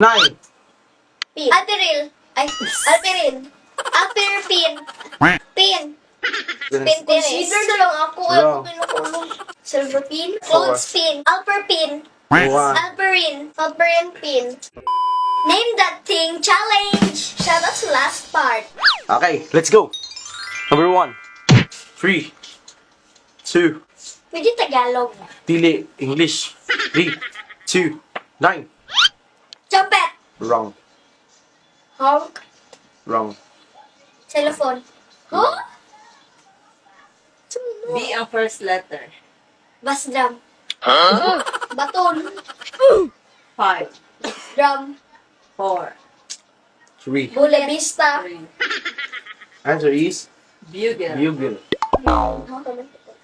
Nine. Pin. Alperil. Ay, Alperin. Alperpin. Pin. Pinterest. Consider na lang ako. Ay, Wrong. ako kinukulong. Silver pin. Four. Clothes pin. Alperpin. One. Alperin. Alperin pin. Name that thing challenge. Shout out sa last part. Okay, let's go. Number one. Three. Two. Pwede Tagalog. Dili. English. Three. Two. Nine. Trumpet. Wrong. Honk. Wrong. Telephone. Huh? B ang first letter. Bass drum. Baton. 5, Drum. 4, Three. Bullet. Vista. 3. Answer is Bugle. bugle.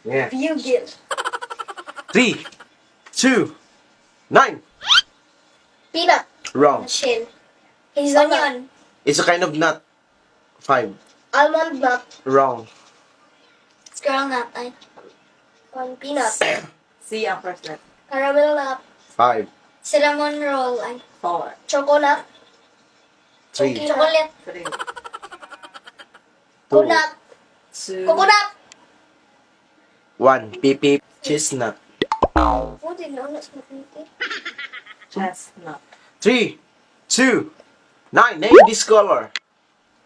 Yeah. Bugle. Three. Two. Nine. Peanut. Wrong. Shell. Hazelnut. Onion. It's a kind of nut. Five. Almond nut. Wrong. Squirrel nut. Ay. One peanut. C ang first letter. Caramel nut. Five. Cinnamon roll. Ay. 4, Chocolate. Three. Chocolate. 3, Two. Coconut. 2, Coconut. One. Beep beep. Chestnut. Oh, di na na sa matinti. Chestnut. Three. Two. Nine. Name this color.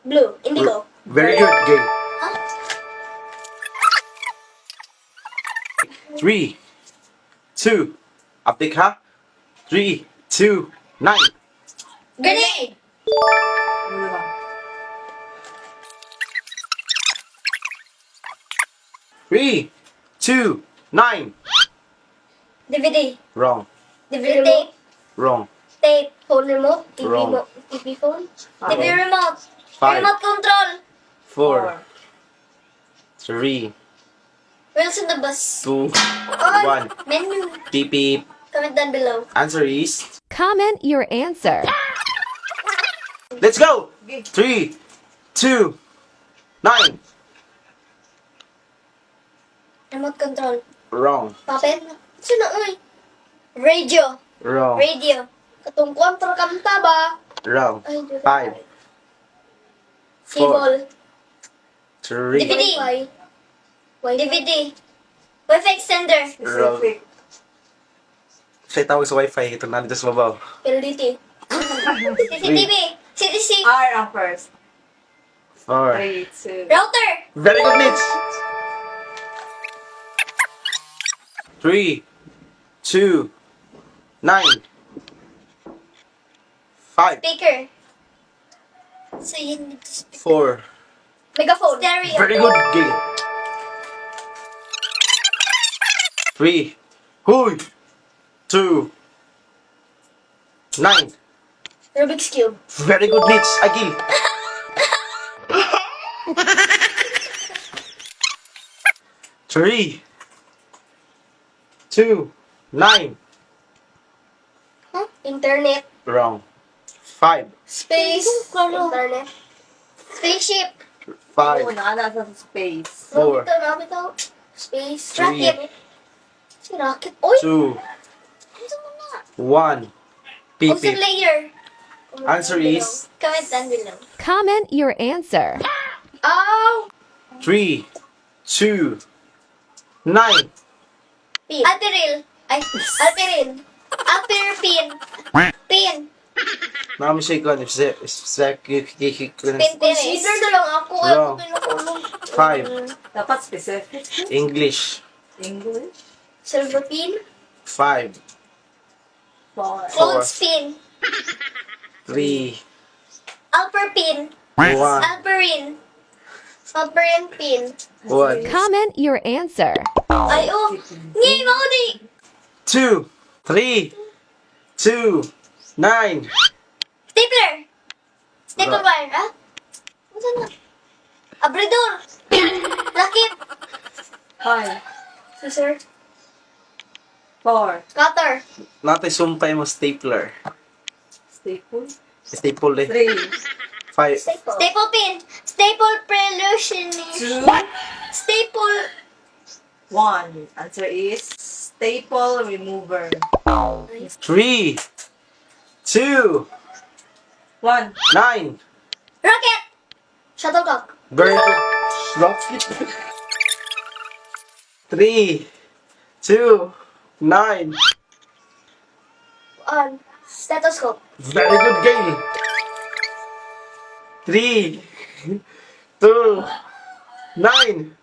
Blue. Indigo. Very good. Game. Three. Two. Update ha? Three. Two. Nine. Grenade. Ano ba? Three. Two. Nine. DVD. Wrong. DVD tape. Wrong. Tape. Phone remote. TV, Wrong. TV phone. TV remote. Five. Remote control. Four. Three. Wheels in the bus. Two. One. Menu. Beep beep. Comment down below. Answer is. Comment your answer. Let's go. Okay. Three. Two. Nine. Remote control. Wrong. Puppet. Sino oy? Radio. Wrong. Radio. Katong kontra kanta ba? Wrong. Ay, di ba? Five. Four. Cable. Three. DVD. Wi-Fi. Wi-Fi. DVD. Wi-Fi extender. Specific. Siya tawag sa wifi. Ito na dito sa babaw. PLDT. CCTV. CTC. R ang first. Four. 3, 2, Router. Very good, Mitch. Three, two, nine, five, Speaker. So you need to speak. four. Megaphone. Stereo. Very good game. Three, huy, two, nine. Rubik's Cube. Very good, Mitch. Agil. Three, two, nine. Internet. Wrong. Five, Space. Internet. Spaceship. five, Oo, nakalasa sa space. four, Bitaw na bitaw. Space. Three. Rocket. Si Rocket. Oy! two, Ano mo na? one. Beep, Ozone beep. layer. Answer is Comment down below. Comment your answer. Ow! three, two, nine. Pin. Alperil. Ay, Alperin. Alperpin. Pin. Nami siya ikaw. Pinterest. Consider na lang ako. Ay, Wrong. ako kinukulong. Five. Dapat specific. English. English. Silver pin. Five, 4, Clothes pin. three, Alperpin. one, Alperin. Alperin pin. one, Comment your answer. Ay, oh. Ni, mao di. two, three, two, nine. Stapler. Staple Wrong. wire, ah? Ano na? Abridor. Lakip. 5, Scissor. 4, Cutter. Natay sumpay mo stapler. Staple. Staple eh. 3, Five, Staple. Staple pin. Staple prelutionist. 2, Staple. 1. Answer is staple remover. three, two, One. 9. Rocket! Shuttlecock. Very good. Rocket. 3, 2, 9. One. Stethoscope. Very good, Gail. 3, 2, 9.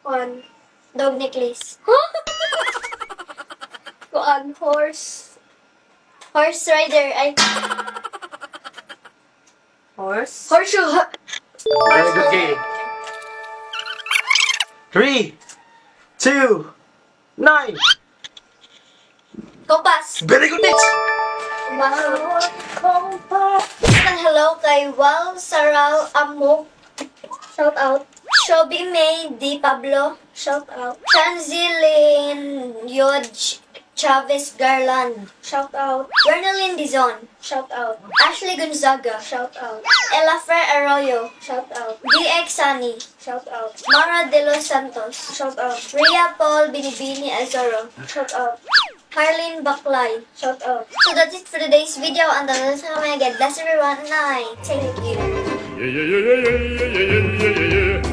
One. Dog necklace. One. Horse. Horse rider. Ay, Horse. horseshoe. Very good, Gail. 3, 2, 9. Compass. Very good, Nix. Wow. Compass. And hello kay Wal Saral Amok. Shout out. Shobi May D. Pablo. Shout out. Chanzilin Yod Chavez Garland. Shout out. Bernalyn Dizon. Shout out. Ashley Gonzaga. Shout out. Ella Fer Arroyo. Shout out. DX Sani. Shout out. Mara De Los Santos. Shout out. Rhea Paul Binibini Azoro. Shout out. Harlene Baklay. Shout out. So that's it for today's video. Until next time again, bless everyone and I thank you. Yeah, yeah, yeah, yeah, yeah, yeah, yeah, yeah, yeah.